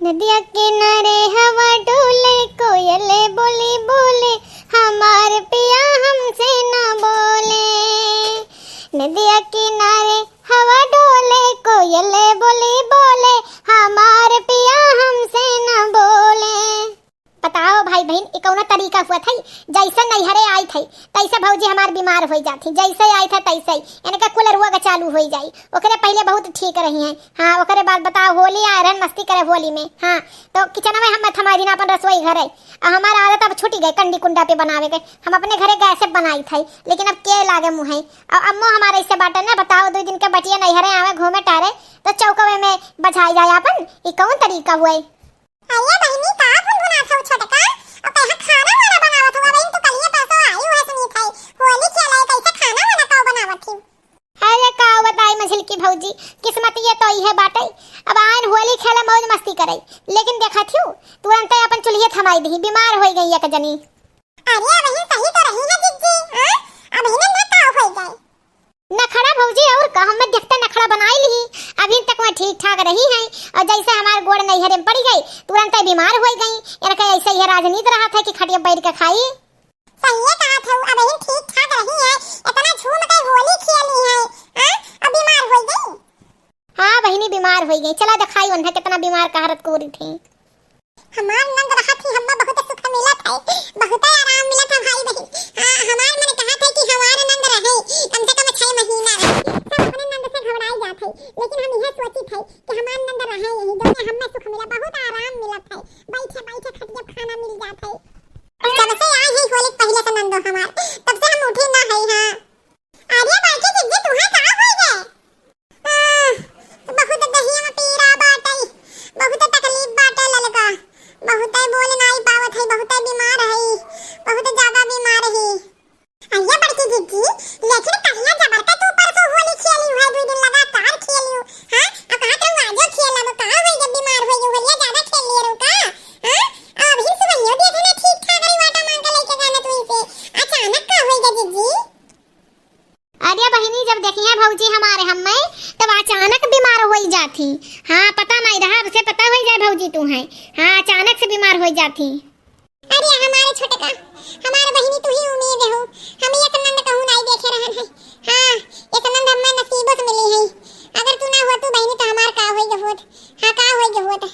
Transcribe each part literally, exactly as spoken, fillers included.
नदिया किनारे हवा डोले, कोयल बोली बोले, हमार पिया हमसे ना बोले। नदिया किनारे हवा डोले, कोयल बोली बोले, हमार पिया हमसे ना बोले। बताओ भाई बहिन, ई कौनो तरीका हुआ थई? जैसे नैहरे आई थई, तैसे भौजी हमार बीमार होई जात ही। जैसे आई था तैसे ही इनका कुल रोग चालू होई जाई। ओकरे पहिले बहुत ठीक रही हैं। हाँ, ओकरे बाद बताओ, होली आए रहन मस्ती करे होली में। हाँ, तो किचन में हम थमाई दिन अपन रसोई घर है। अब हमार आदत अब छूटी गई कंडी कुंडा पे बनावे के। हम अपने घरे गैस पे बनाई थई, लेकिन अब के लागे मुँह है। अब अम्मो हमारे इससे बाटे ना, बताओ, दो दिन के बटिया नैहरे आवे घूमे टारे, तो चौकवे में बजाई जाए अपन। ई कौन तरीका हुआ? अरे बहिनी, का भुनभुनात हऊ छोटका? अउ कहे खाना वाना बनावत हऊ? अबहिन तू कलिए परसों आई हुए सुनीत है, होली खेले, कैसे खाना वाना का बनावत ही? अरे का बताई मझिलकी भौजी, किस्मतिये तो इहे बाटे। अब आइन होली खेले, मौज मस्ती करे, लेकिन देखत हऊ, तुरंते अपन चुल्हिए थमाई दिही, बीमार होई गई एक जनी। अरे अबहिन सही तो रही है जिज्जी, हाँ? अबहिन ना का होई गए? नखड़ा भौजी, और का, हमें देखते नखड़ा बनाई ली। अभी तक वह ठीक ठाक रही हैं, और जैसे हमार गोड़ नैहरे में पड़ी गई, तुरंत ही बीमार होई गई। इनका ऐसे ही राजनीत रहा था कि खटिया बैठ के खाई। सही कहा था, अब ही ठीक ठाक रही है, इतना झूम के होली खेली है, हाँ? अब बीमार होई गई। हाँ बहिनी, बीमार होई गई। चला दिखाई उन्हें, कितना बीमार कहारत कोरी थी। हमार नंद रहत ही हम्मा बहुत सुख मिलत है, बहुत आराम मिलत है भाई बहिन। हाँ, हमार मन कहत है कि हमार नंद रहे, कम से कम छह महीना रहे। सब अपने नंद से घबराई जात है, लेकिन हम यह सोचित है कि हमार नंद रहे यही, जौने हम्मे सुख मिला, बहुत आराम मिलत है। बैठे बैठे खटिया खाना मिल जात है। जब से आई है होली पहले से नंदो हमार, तब से हम उठी ना है। हाँ। अरे बाकी जिज्जी, तुहां का होई गए? आह, बहुत दहिया में पीड़ा बाटई, बहुत तकलीफ बाटे ललका, बहुत बोल नाई पावत है, बहुत बीमार है, बहुत ज्यादा बीमार है। अरे बड़की जिज्जी, लेकिन कहिया जबर के तू परसों होली खेली है, दो दिन लगातार खेली हो, हाँ? अब कहा तुम आजो खेल लो, का होई जब बीमार होई, होलिया ज्यादा खेल लिए रहो का? हाँ? अब ही सुबह देखे ना ठीक ठाक रही, वाटा मांग के लेके गाना तू इसे, अचानक का होई गए जिज्जी? अरे बहिनी, जब देखी है भौजी हमारे हम्मे, तब अचानक बीमार होई जात ही। हाँ, पता नहीं रहा, अब से पता होई जाए भौजी तू है। हाँ, अचानक से बीमार होई जात ही। अरे हमारे छोटका, हमारे बहिनी तू ही उम्मीद हो, हम ये नंद कहूँ नहीं देखे रहन है। हाँ, ये नंद हम्मे नसीबों से मिली है। अगर तू ना हो तू बहिनी तो हमार का होई गए होत? हाँ, का होई गए होत?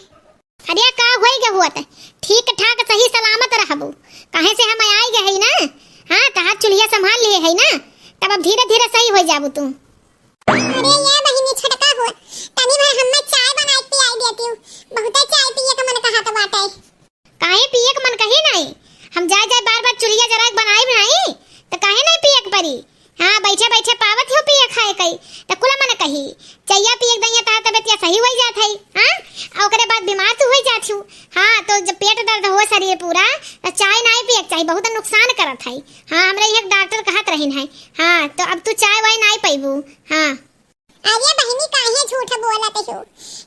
अरे का होई गए होत? ठीक ठाक सही सलामत रहबू। काहे से हम आई गए है ना? हाँ, तहार चुल्हिया संभाल लिए है ना? तब अब धीरे धीरे सही होई जाबू तू। अरे ये बहिनी छोटका हो, तनी भर हम्मे चाय बनाए के पियाई देती हूँ। बहुते चाय पिए के मन कहत बाटे। काहे पिए के मन कही नहीं? हम जाए जाए बार बार चुल्हिया जरा के बनाई नहीं, तो काहे नहीं पिए के परी? हाँ, बैठे बैठे पावत हो पिए खाए कई, त कुल मन कही। चैया पिए के दइया तहार तबियतिया सही होई जात है, हाँ? आ ओकरे बाद बीमार तू होई जात हू। हाँ, तो जब पेट दर्द हो शरीर पूरा, त चाय नाई पिए के चाही, बहुत नुकसान करत है। हाँ, हमरे यहाँ डॉक्टर कहत रहिन है। हाँ, तो अब तू चाय वाय नाई पीबू। हाँ। अरे बहिनी, काहे झूठ बोलत हो?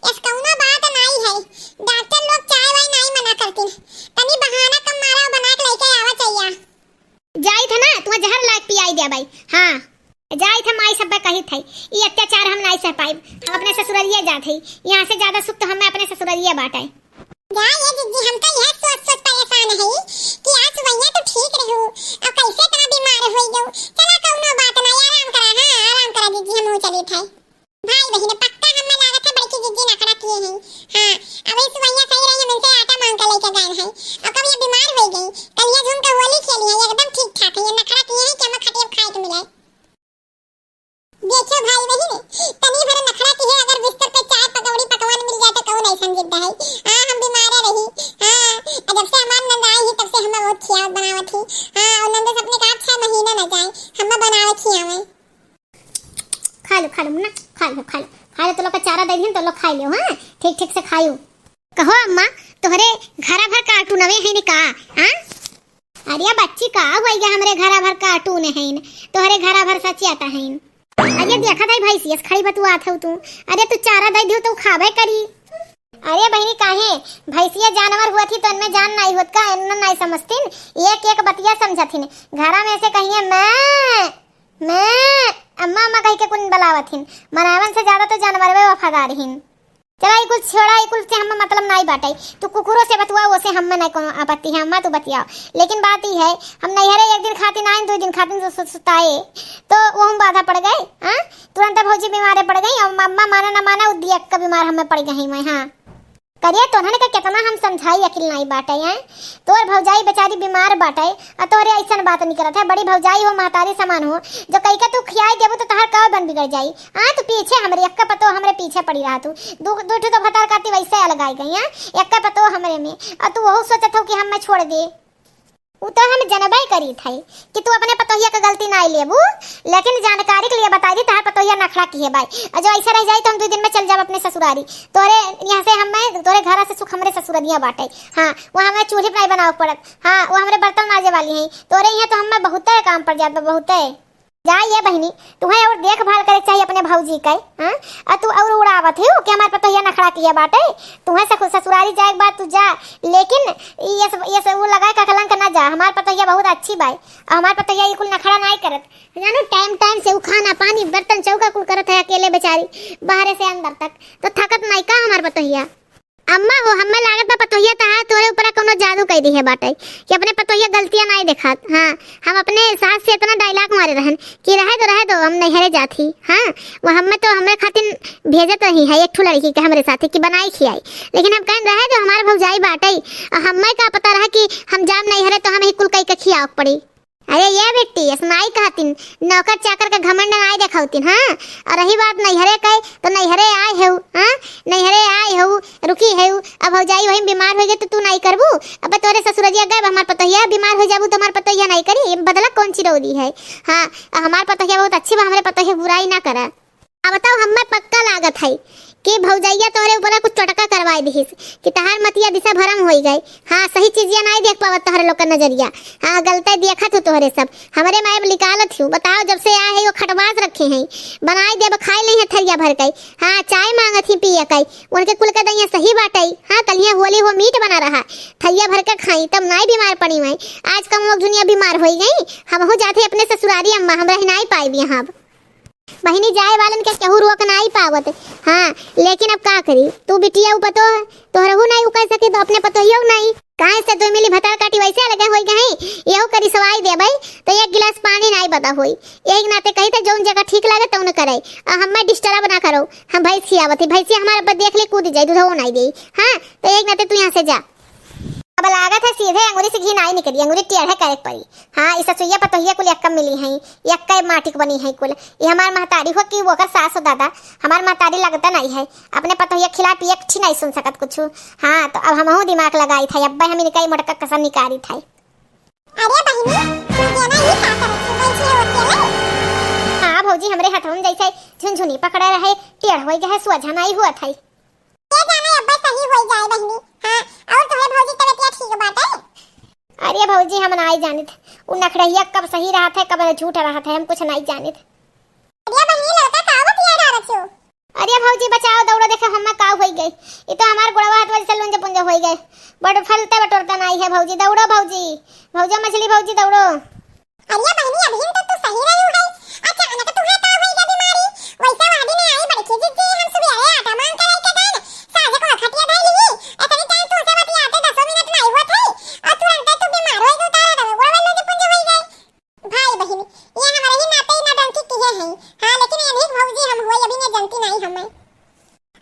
ऐस कौनो बात नाई है, डॉक्टर लोग चाय वाय नाई मना करतिन। तनी बहाना कम मारा, बना के लेके आवा चैया। जाइत है ना, तुम्हें जहर लाग पियाई दे भाई। हाँ, जाइत है, माई सब कहित है, ई अत्याचार हम नाई सह पाइब, हम अपने ससुररिया जात है, यहाँ से ज्यादा सुख तो हमें अपने ससुररिया बाटे। जा ये जिज्जी, हम तो यह सोच सोच परेशान है कि आज सुबहिया तो ठीक रहू, अब कैसे इतना बीमार हो गयो। चला कौनो बात ना, आराम करा, हाँ आराम करा जिज्जी, हम चली थे। भाई बहिन, पक्का हमें लागत है बड़की जिज्जी नखरा किए हैं। हाँ, अब इस सुबहिया सही रही, हम इनसे आटा मांग के लेके गए हैं। और कब ये बीमार हो गई, कल ये झूम के होली खेली है, एकदम ठीक ठाक है, ये नखरा किए हैं कि हमें खटिया खाए के मिले। देखियो भाई बहिन, तनी भर नखरा किहे, अगर बिस्तर पे चाय पकौड़ी पकवान मिल जाए तो कौन ऐसन जिद्द है? हाँ, हम बीमार रही। हाँ, और जब से हमार नंद आई ही तब से हमें बहुत खियावत बनावत ही। हाँ, और नंद से अपने का छह महीना न जाए, हमें बनावत ही आवे। खा लो, खा लो मुन्ना, खा लो, खा लो, खा लो, तो लोग का चारा दे दिन तो लोग खा लियो, हाँ, ठीक ठीक से खायो। कहो अम्मा, तोहरे घरा भर कार्टून अवे हैं का? हाँ? अरे बच्ची, का होई गया, हमरे घरा भर कार्टून हैं, तोहरे घरा भर सचिया ता हैं। अरे देखा था भैंसियस खड़ी बतुआत हो तू। अरे तू चारा दे दियो तो खाबे करी। अरे बहिनी, काहे? भैंसिया जानवर हुआ थी तो इनमें जान नहीं होत का? इनमें नहीं समझतीन, एक एक बतिया समझत हिन। घरा में से कहिए मैं, मैं, अम्मा अम्मा कह के कुन बलावत हिन। मनावन से ज्यादा तो जानवर में वफादार हिन। चला, ई कुल छोड़ा, ई कुल से हमें मतलब नाई बाटे। तू कुकुरो से बतुआ, ओसे हमें नाई कोनो आपत्ति है, अम्मा तू बतियाओ। लेकिन बात ई है, हम नैहरे एक दिन खातिर आए, दो दिन खातिर सु-, सु-, सुताए, तो वो हम बाधा पड़ गए, हाँ? तुरंत भौजी बीमारे पड़ गई, और अम्मा माना ना माना, उ दिया का बीमार हमें पड़ गई मैं, हाँ। करिया, तोहन का कितना हम समझाई, अकिल नाई बाटे, हैं? तोर भौजाई बेचारी बीमार बाटे, आ तोहरे ऐसन बात निकलत है। बड़ी भौजाई हो, महतारी समान हो, जो कई के तू खियाई देबू तो तोहर कव बन बिगड़ जाई। हाँ, तू पीछे हमरे, एक्का पतो हमरे पीछे पड़ी रहा तू। दू, दू ठो तो भतार काटी वैसे अलगाई गई, हैं? एक्का पतो हमरे में, और तू वहू सोचत हो कि हम मैं छोड़ दे। उ तो हम जनबे करी थे कि तू अपने पतोहिया के गलती नाई लेबू, लेकिन जानकारी के लिए बताई दी, तोहार पतोहिया नखड़ा किहे बाई। और जो ऐसे रह जाई तो हम दो दिन में चल जाब अपने ससुरारी। तोरे यहाँ से हम, मैं, तोरे घर से सुख हमरे ससुररिया बाटे। हाँ, वहाँ हमें चूल्ही पर नाई बनावे पड़त। हाँ, वो हमरे बर्तन माजे वाली हैं। तोरे यहाँ तो हमें बहुते काम पड़ जात बा, बहुते। जा ये बहिनी, तुहें और देखभाल करे के चाहिए अपने भौजी के, हाँ? आ तू और उड़ावत हो कि हमार पतोहिया नखड़ा किहे बाटे। तुहें ससु-, ससुरारी जाए के बाद तू जा, लेकिन ये सब, ये सब वो लगाए का कलंक ना जा। हमार पतोहिया बहुत अच्छी बाई, और हमार पतोहिया ये कुल नखड़ा नाई करत। जानो, टाइम टाइम से उ खाना पानी बर्तन चौका कुल करत है अकेले बेचारी, बाहरे से अंदर तक, तो थकत नाई का हमार पतोहिया? अम्मा हो, हमें लागत बा पतोहिया तहार तोरे ऊपर कौनो जादू कई दिहे बाटे कि अपने पतोहिया गलतियाँ नाई देखात। हाँ, हम अपने सास से इतना डायलॉग मारे रहन कि रहे दो, रहे दो, हम नैहरे जात ही। हाँ, वो हमें तो हमरे खातिर भेजत रही है एक ठो लड़की के हमरे साथे कि बनाई खियाई, लेकिन हम कहन रहे दो, हमार भौजाई बाटे, और हमें का पता रहा कि हम जाम नैहरे तो हम ही कुल कई के खियावक पड़ी। अरे ये बेटी, ऐसे नाई कहतिन, नौकर चाकर का घमंड नाई देखावतिन, हाँ? और रही बात नैहरे के, तो नैहरे आए हेउ, हाँ? नैहरे आए हेउ, रुकी हेउ, अब भौजाई वहीं बीमार होइ गई तो तू नाई करबू? अब तोरे ससुररिया गए, अब हमार पतोहिया बीमार होइ जाबू तो हमार पतोहिया नाई करी, ये बदला कौन चिरौरी है? हाँ, अब हमार पतोहिया बहुत अच्छी बा, हमरे पतोहिया बुराई ना करा। अब बताओ, हमें पक्का लागत है कि भौजैया तोहरे ऊपर कुछ टोटका करवाई दिहिस कि तहार मतिया दिशा भरम होई गए। हाँ, सही चीजिया नाई देख पावत तोहरे लोग का नजरिया। हाँ, गलते देखत हो तोहरे सब। हमरे माए निकालत हूँ। बताओ, जब से आए है वो खटवास रखे हैं, बनाई देब खाई नहीं है थरिया भर के। हाँ, चाय मांगत ही पिए के। उनके कुल के दैया सही बाटे। हाँ, तलिया होली हो मीठ बना रहा, थरिया भर के खाई तब नाई बीमार पड़ी मैं। आज कम लोग दुनिया बीमार होई गई। हमहू जाते अपने ससुरारी अम्मा, हम रह नाई पाइब यहाँ अब। बहिनी, जाए वालन के केहू रोक नाई पावत। हाँ, लेकिन अब का करी, तू बिटिया उ पतोह, तोहरहू नाई उ कह सके तो अपने पतोहियो नाई। काहे से दो मिली भतार काटी वैसे अलगे होई गए, यहू करी सवाई देबै तो एक गिलास पानी नाई बदा होई। एक नाते कही तो जौन जगह ठीक लागे तौन करे, आ हमें डिस्टर्ब ना करो। हम भैंस खियावत ही, भैंसिया हमारे ऊपर देख ले कूद जाई, दूधो नाई दे। हाँ, तो एक नाते तू यहाँ से जा। अब लागत है सीधे अंगुरी से घी नाई निकली, अंगुरी टेढ़े करे के पड़ी। हाँ, ई ससुइया पतोहिया कुल यक्का मिली हैं, यक्का माटी के बनी हैं कुल। ई हमार महतारी हो कि वोकर सास हो दादा, हमार महतारी लगता नहीं है। अपने पतोहिया खिला पिए के ठी नहीं सुन सकत कुछ। हाँ, तो अब हमहू दिमाग लगाई था, अब्बे हम इनका ही मोटका कसम निकारी था। अरे बहिनी, तू देना ही का करत तू बैठी हो अकेले? हाँ भौजी, हमरे हथवन जैसे झुनझुनी पकड़े रहे, टेढ़ होई गए, सोझा नहीं हुआ था। के जाने अब्बे सही होई जाए बहिनी। हाँ, और तोहरे भौजी तबियतिया ठीक बाटे? अरे भौजी, हम नाई जानित, उ नखड़हिया कब सही रहत है, कब झूठ रहत है, हम कुछ नाई जानित। अरे बहिनी, लड़का का बतिया डारत हो? अरे भौजी, बचाओ, दौड़ो, देखो हमें का होई गई। ये तो हमार गोड़वा हाथ वाली से लुंज पुंज होई गए। बड़ फलते बटोरता नाई है भौजी, दौड़ो भौजी, भौजा मछली भौजी, दौड़ो। अरे बहिनी, अभी तो तू सही रही है, अचानक तुहे का होई गया बीमारी? वैसे वादी में आई बड़की जिज्जी, हम सुबेरे आटा मान के लेके गए, साझे को खटिया धर ली, इतनी टाइम तू से बतियाते दसों मिनट नहीं हुआ थे, और तुरंत तू बीमार होई गई, उतारा दवे, गोड़ वालों के पुंज होई गए। भाई बहिनी, ये हमारे ही नाते ही नौटंकी किए हैं। हाँ, लेकिन ये नहीं भौजी हम हुए, अभी ने जनती नहीं हमें।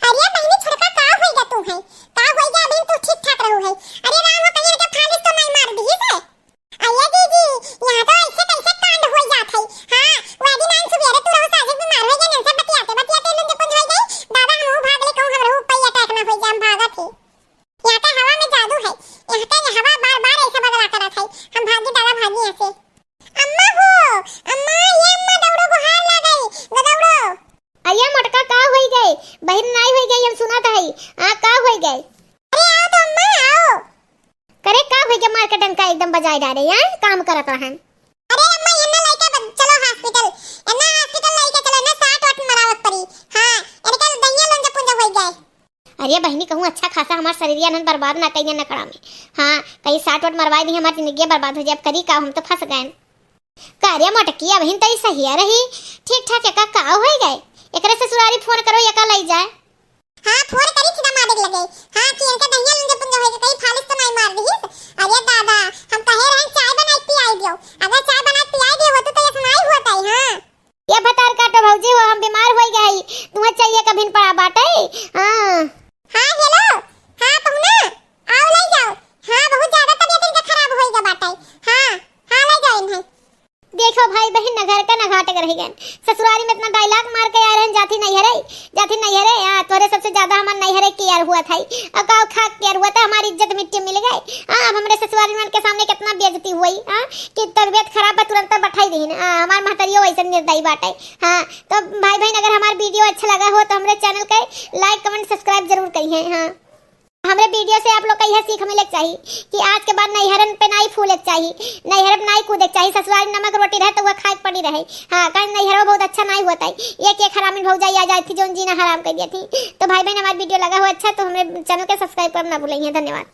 अरे बहिनी, छोटका का होई गया तू है? का होई गया, अभी तू ठीक ठाक रहू है? अरे राम हो, कहीं के फालिस तो नहीं मार दी से? अरे दीदी, यहाँ तो ऐसे कैसे कांड हो जात है? हाँ, वो दिन हम सुबेरे तू रहो साजिद बीमार हो गए, हमसे बतियाते बतियाते लुंज पुंज हो गए। दादा हम भाग ले कहूँ, हम रहू पै अटैक ना हो जाए, हम भागत ही। यहाँ के हवा में जादू है, यहाँ के हवा बार बार ऐसा बदला करत है। हम भागी दादा, भागी यहाँ से। अम्मा हो, अम्मा, ये अम्मा दौड़ो, बुखार लग गई, दौड़ो। अरे मोटका का होई गए, बहिर नाई होई गई, हम सुनत है। हाँ, का होई गए? अरे आओ तो अम्मा, आओ। करे का होई गए, मार के डंका एकदम बजाए डारे, हैं? काम करत रहन। अरे अम्मा, एन्ना लइका बन-, चलो हॉस्पिटल, एन्ना हॉस्पिटल लइका चलो, एन्ना साट वाट मरावत पड़ी। हाँ, एनका दहिया लंजा पुंजा होई गए। अरे बहिनी, कहूँ अच्छा खासा हमार शरीरिया नन बर्बाद ना कइने नखड़ा में। हाँ, कहीं साट वाट मरवाई दी, हमार जिंदगी बर्बाद हो जाए, अब करी का, हम तो फंस गए। का रे मोटकी, अबहिन तो ई सहिया रही, ठीक ठाक, एका का होई गए? एकरे ससुरारी फोन करो, एका लई जाए। हाँ, फोन करी थी दमाद के लगे। हाँ, कि इनके दहिया लुंजे पुंजे होई के कहीं फालिस तो नहीं मार दिहिस। अरे दादा, हम कहे रहन चाय बनाई पियाई दियो। अगर चाय बनाई पियाई दियो होतो तो ये सुनाई होता ही, हाँ। ये भतार काटो भौजी हो, हम बीमार होई गई। तुम्हें चाहिए कभिन पड़ा बाटे। हाँ। हाँ, हेलो। हाँ, पहुना, आओ ले जाओ। हाँ, बहुत ज्यादा तबीयत इनका खराब होई गा बाटे। हाँ, हाँ, ले जाओ इन्हें। देखो भाई बहिन, न घर का न घाट के रह गए। ससुरारी में इतना डायलॉग मार के आए रहन, जाथी नैहरे, जाथी नैहरे, हाँ, तोरे सबसे ज्यादा हमार नैहरे केयर हुआ था। अब का खा केयर हुआ था, हमारी इज्जत मिट्टी मिल गई। हाँ, अब हमरे ससुरारी में के सामने कितना बेइज्जती हुई, हाँ, कि तबीयत खराब बा, तुरंत बैठाई दीन। हाँ, हमार महतरियो वैसे निर्दयी बाटे। हाँ, तो भाई बहिन, अगर हमार वीडियो अच्छा लगा हो तो हमरे चैनल के लाइक, कमेंट, सब्सक्राइब जरूर करिए। हाँ, हमरे वीडियो से आप लोग का यह सीख मिले के चाही कि आज के बाद नैहरन पे नाई फूले के चाही, नैहर पे नाई कूदे के चाही। ससुराल नमक रोटी रहे तो वह खाए के पड़ी रहे। हाँ, कारण नैहरो बहुत अच्छा नाई होता है। एक एक हरामी भौजाई आ जाए थी, जोन जीना हराम कर दिया थी। तो भाई बहन, हमारा वीडियो लगा हो अच्छा तो हमारे चैनल के सब्सक्राइब करना ना भूलेंगे। धन्यवाद।